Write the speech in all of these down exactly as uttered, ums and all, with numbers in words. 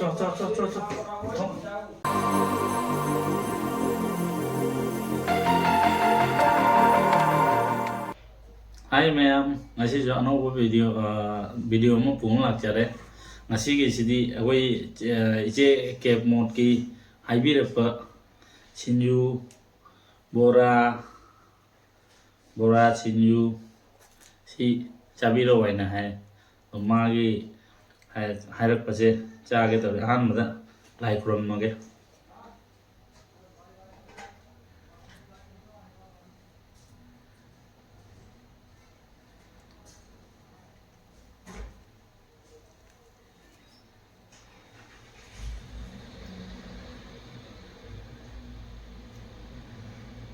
ꯆꯣ, ꯆꯣ, ꯆꯣ, ꯆꯣ, ꯆꯣ꯫ ꯃꯨꯊꯣꯛ꯫ ꯍꯥꯏ ꯃꯌꯥꯝ, ꯉꯁꯤꯁꯨ ꯑꯅꯧꯕ ꯚꯤꯗꯤꯑꯣ, ꯑ, ꯚꯤꯗꯤꯑꯣ ꯑꯃ ꯄꯨꯅ ꯂꯥꯛꯆꯔꯦ꯫ ꯉꯁꯤꯒꯤꯁꯤꯗꯤ ꯑꯩꯈꯣꯏ, ꯑ, ꯏꯆꯦ ꯀꯦꯞ ꯃꯣꯠꯀꯤ ꯍꯥꯏꯕꯤꯔꯛꯄ ꯁꯤꯡꯖꯨ, ꯕꯣꯔꯥ, ꯕꯣꯔꯥ, ꯁꯤꯡꯖꯨ ꯁꯤ ꯆꯥꯕꯤꯔꯛꯑꯣ ꯍꯥꯏꯅ ꯍꯥꯏ꯫ ꯑꯗꯣ ꯃꯥꯒꯤ ꯍꯥꯏ-, ꯍꯥꯏꯔꯛꯄꯁꯦ ꯆꯥꯒꯦ ꯇꯧꯔꯦ꯫ ꯑꯍꯥꯟꯕꯗ ꯂꯥꯏ ꯈꯨꯔꯨꯝꯃꯒꯦ꯫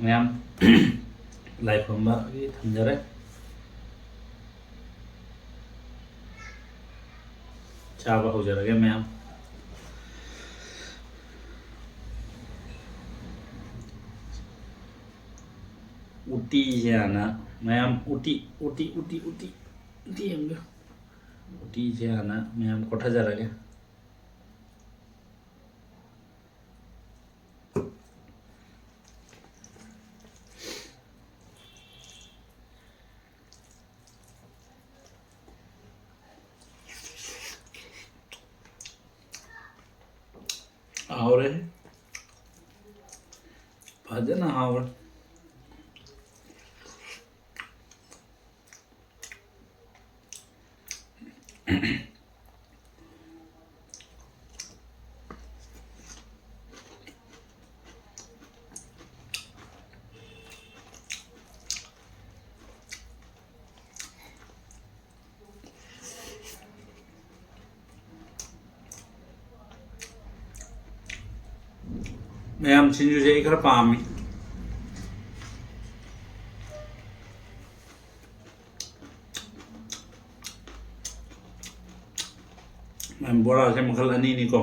ꯃꯌꯥꯝ, ꯂꯥꯏ ꯈꯨꯔꯨꯝꯕꯒꯤ ꯊꯝꯖꯔꯦ꯫ ꯆꯥꯕ ꯍꯧꯖꯔꯒꯦ ꯃꯌꯥꯝ꯫ ꯎꯇꯤꯁꯦ ꯍꯥꯟꯅ ꯃꯌꯥꯝ, ꯎꯇꯤ, ꯎꯇꯤ, ꯎꯇꯤ, ꯎꯇꯤ, ꯎꯇꯤ ꯑꯃꯒ꯫ ꯎꯇꯤꯁꯦ ꯍꯥꯟꯅ ꯃꯌꯥꯝ ꯀꯣꯠꯊꯖꯔꯒꯦ꯫ ꯍꯥꯎꯔꯦ꯫ ꯐꯖꯅ ꯍꯥꯎꯔꯦ꯫ ꯃꯌꯥꯝ, ꯁꯤꯡꯖꯨꯁꯦ ꯑꯩ ꯈꯔ ꯄꯥꯝꯃꯤ꯫ ꯃꯌꯥꯝ, ꯕꯣꯔꯥꯁꯦ ꯃꯈꯜ ꯑꯅꯤꯅꯤꯀꯣ꯫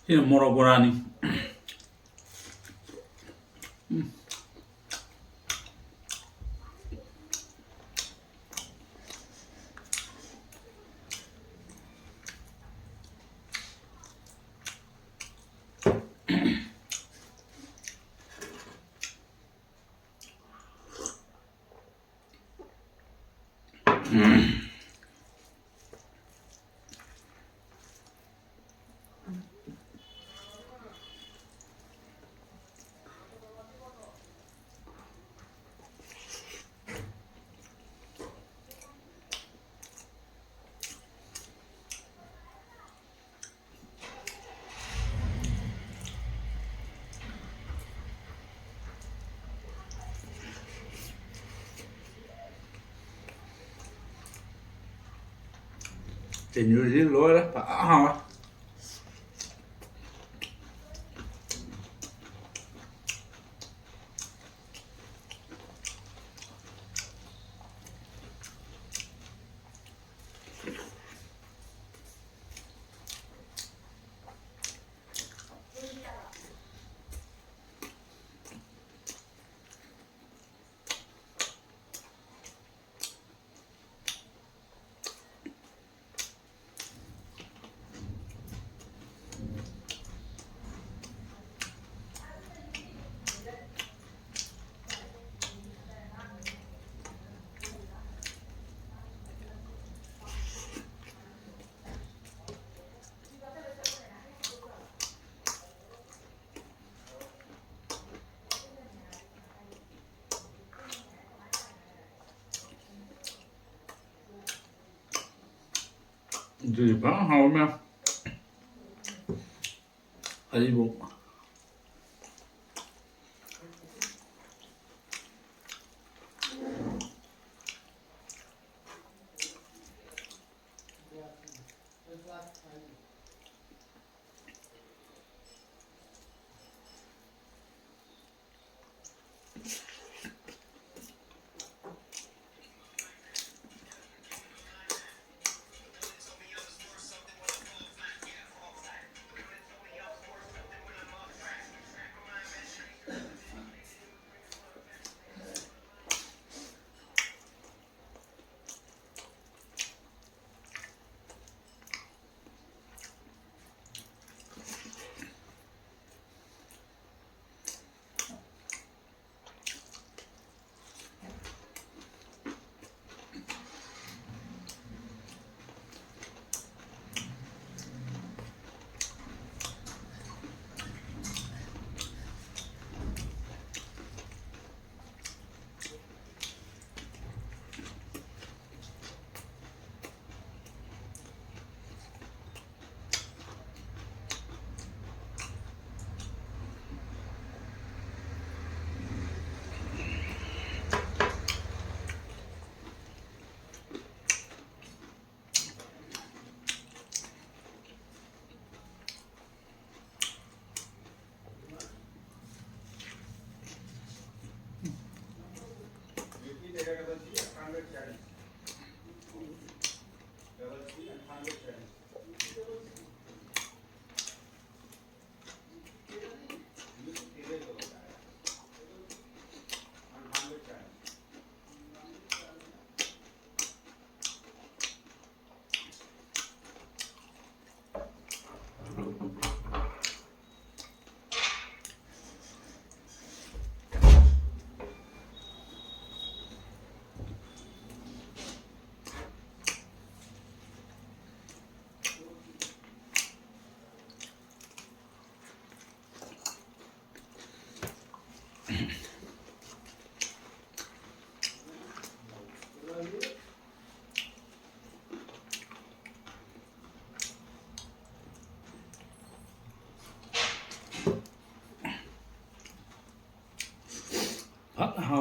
ꯁꯤꯅ ꯃꯣꯔꯣꯛ ꯕꯣꯔꯥꯅꯤ꯫ ꯎꯝ꯫ ꯇꯤꯟꯖꯨꯁꯤ ꯂꯣꯏꯔꯦ꯫ ꯐꯖꯅ ꯍꯥꯎꯔꯦ꯫ ꯑꯗꯨꯗꯤ ꯐꯖꯅ ꯍꯥꯎꯔ ꯃꯌꯥꯝ꯫ ꯑꯩꯕꯨ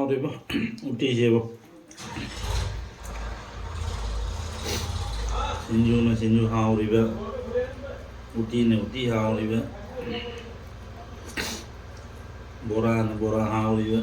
ꯍꯥꯎꯔꯤꯕ ꯎꯇꯤꯁꯤꯕꯨ꯫ ꯁꯤꯡꯖꯨꯅ ꯁꯤꯡꯖꯨ ꯍꯥꯎꯔꯤꯕ, ꯎꯇꯤꯅ ꯎꯇꯤ ꯍꯥꯎꯔꯤꯕ, ꯕꯣꯔꯥꯅ ꯕꯣꯔꯥ ꯍꯥꯎꯔꯤꯕ꯫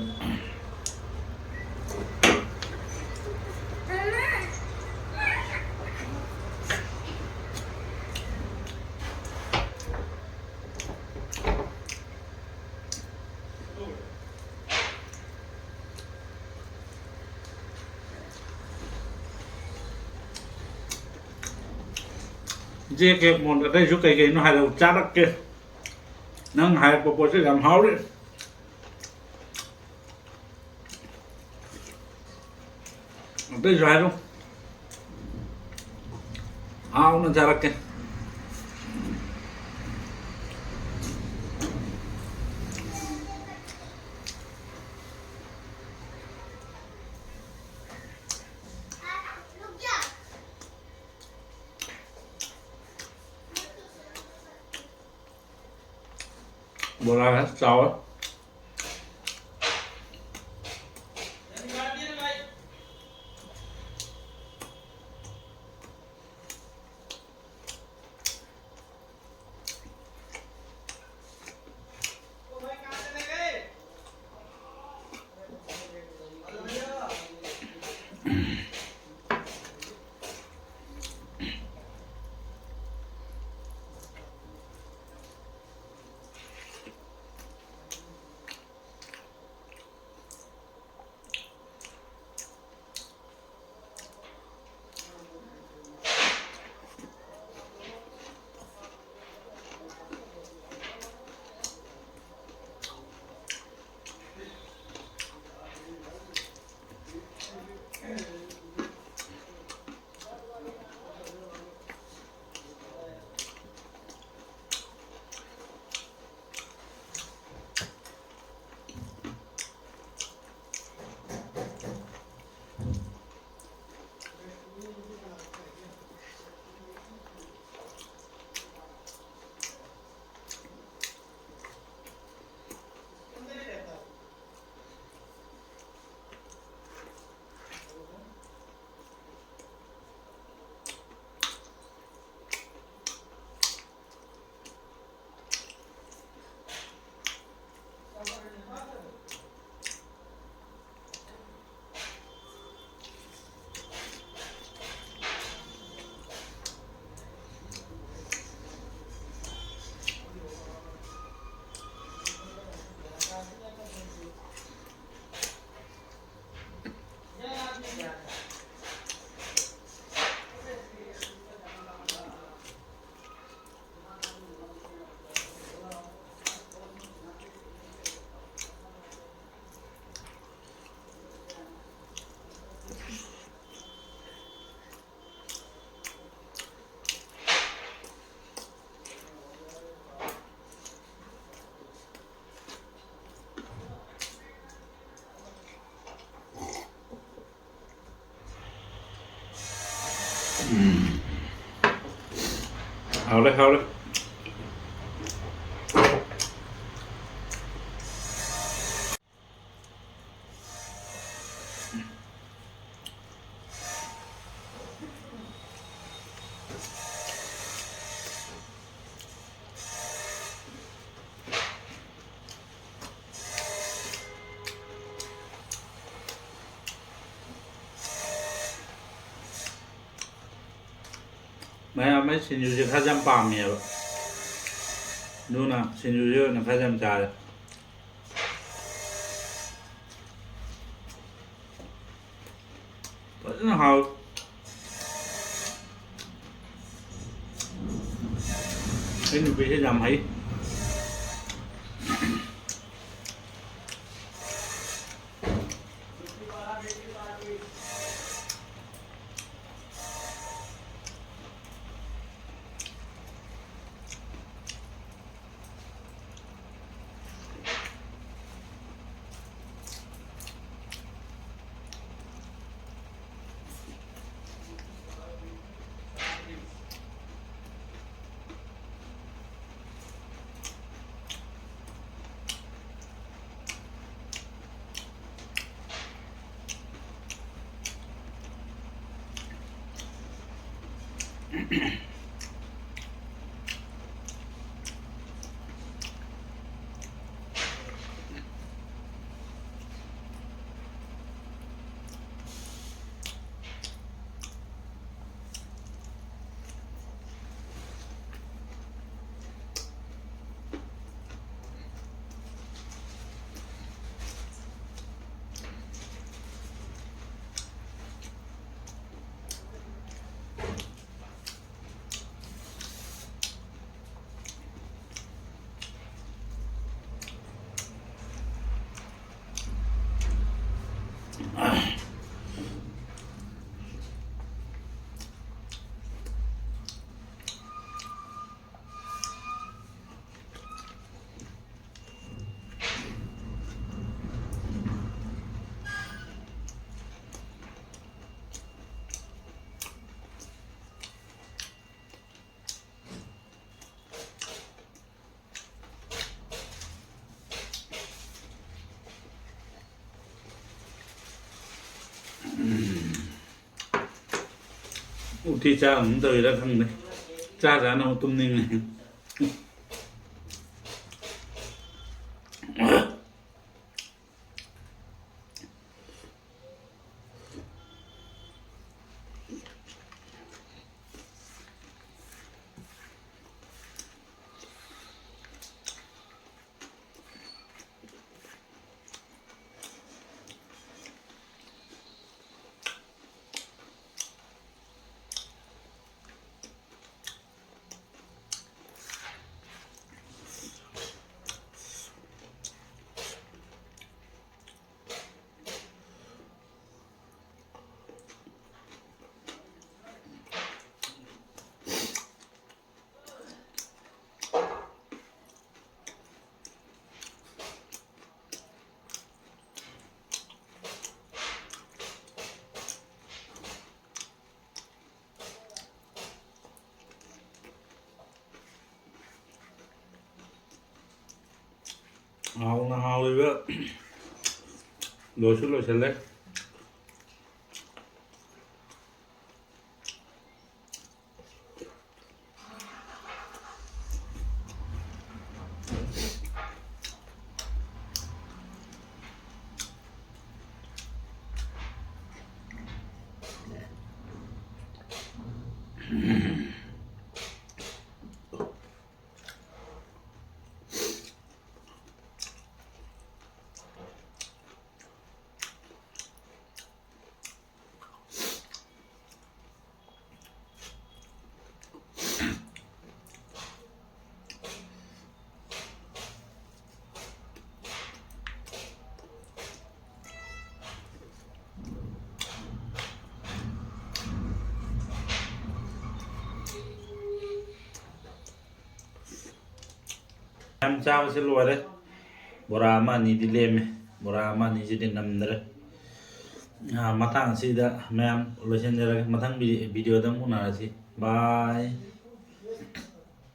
ꯏꯆꯦ ꯀꯦꯛ ꯃꯣꯟ ꯑꯇꯩꯁꯨ ꯀꯩ ꯀꯩꯅꯣ ꯍꯥꯏꯔꯛꯎ, ꯆꯥꯔꯛꯀꯦ꯫ ꯅꯪ ꯍꯥꯏꯔꯛꯄ ꯄꯣꯠꯁꯦ ꯌꯥꯝ ꯍꯥꯎꯔꯤ꯫ ꯑꯇꯩꯁꯨ ꯍꯥꯏꯔꯣ꯫ ꯍꯥꯎꯅ ꯆꯥꯔꯛꯀꯦ꯫ ꯕꯣꯔꯥ ꯈꯔ ꯆꯥꯎꯔꯦ꯫ ꯎꯝ꯫ ꯍꯥꯎꯔꯦ, ꯍꯥꯎꯔꯦ꯫ ꯃꯌꯥꯝ ꯑꯩ ꯁꯤꯡꯖꯨꯁꯦ ꯈꯔ ꯌꯥꯝ ꯄꯥꯝꯃꯦꯕ, ꯑꯗꯨꯅ ꯁꯤꯡꯖꯨꯁꯦ ꯑꯣꯏꯅ ꯈꯔ ꯌꯥꯝ ꯆꯥꯔꯦ꯫ ꯐꯖꯅ ꯍꯥꯎꯏ꯫ ꯑꯩ ꯅꯨꯄꯤꯁꯦ ꯌꯥꯝ ꯍꯩ꯫ ꯎꯇꯤ ꯆꯥꯒꯨꯝ ꯇꯧꯔꯤꯔꯥ ꯈꯪꯗꯦ꯫ ꯆꯥ ꯆꯥꯅ ꯑꯃꯨꯛ ꯇꯨꯝꯅꯤꯡꯉꯦ꯫ ꯍꯥꯎꯅ ꯍꯥꯎꯔꯤꯕ ꯂꯣꯏꯁꯨ ꯂꯣꯏꯁꯤꯜꯂꯦ꯫ ꯌꯥꯝ ꯆꯥꯕꯁꯦ ꯂꯣꯏꯔꯦ꯫ ꯕꯣꯔꯥ ꯑꯃ ꯑꯅꯤꯗꯤ ꯂꯦꯝꯃꯦ꯫ ꯕꯣꯔꯥ ꯑꯃ ꯑꯅꯤꯁꯤꯗꯤ ꯅꯝꯗ꯭ꯔꯦ꯫ ꯑꯥ, ꯃꯇꯥꯡ ꯑꯁꯤꯗ ꯃꯌꯥꯝ ꯂꯣꯏꯁꯤꯟꯖꯔꯒꯦ꯫ ꯃꯊꯪ ꯚꯤ-, ꯚꯤꯗꯤꯑꯣꯗ ꯑꯃꯨꯛ ꯎꯅꯔꯁꯤ꯫ ꯕꯥꯏ꯫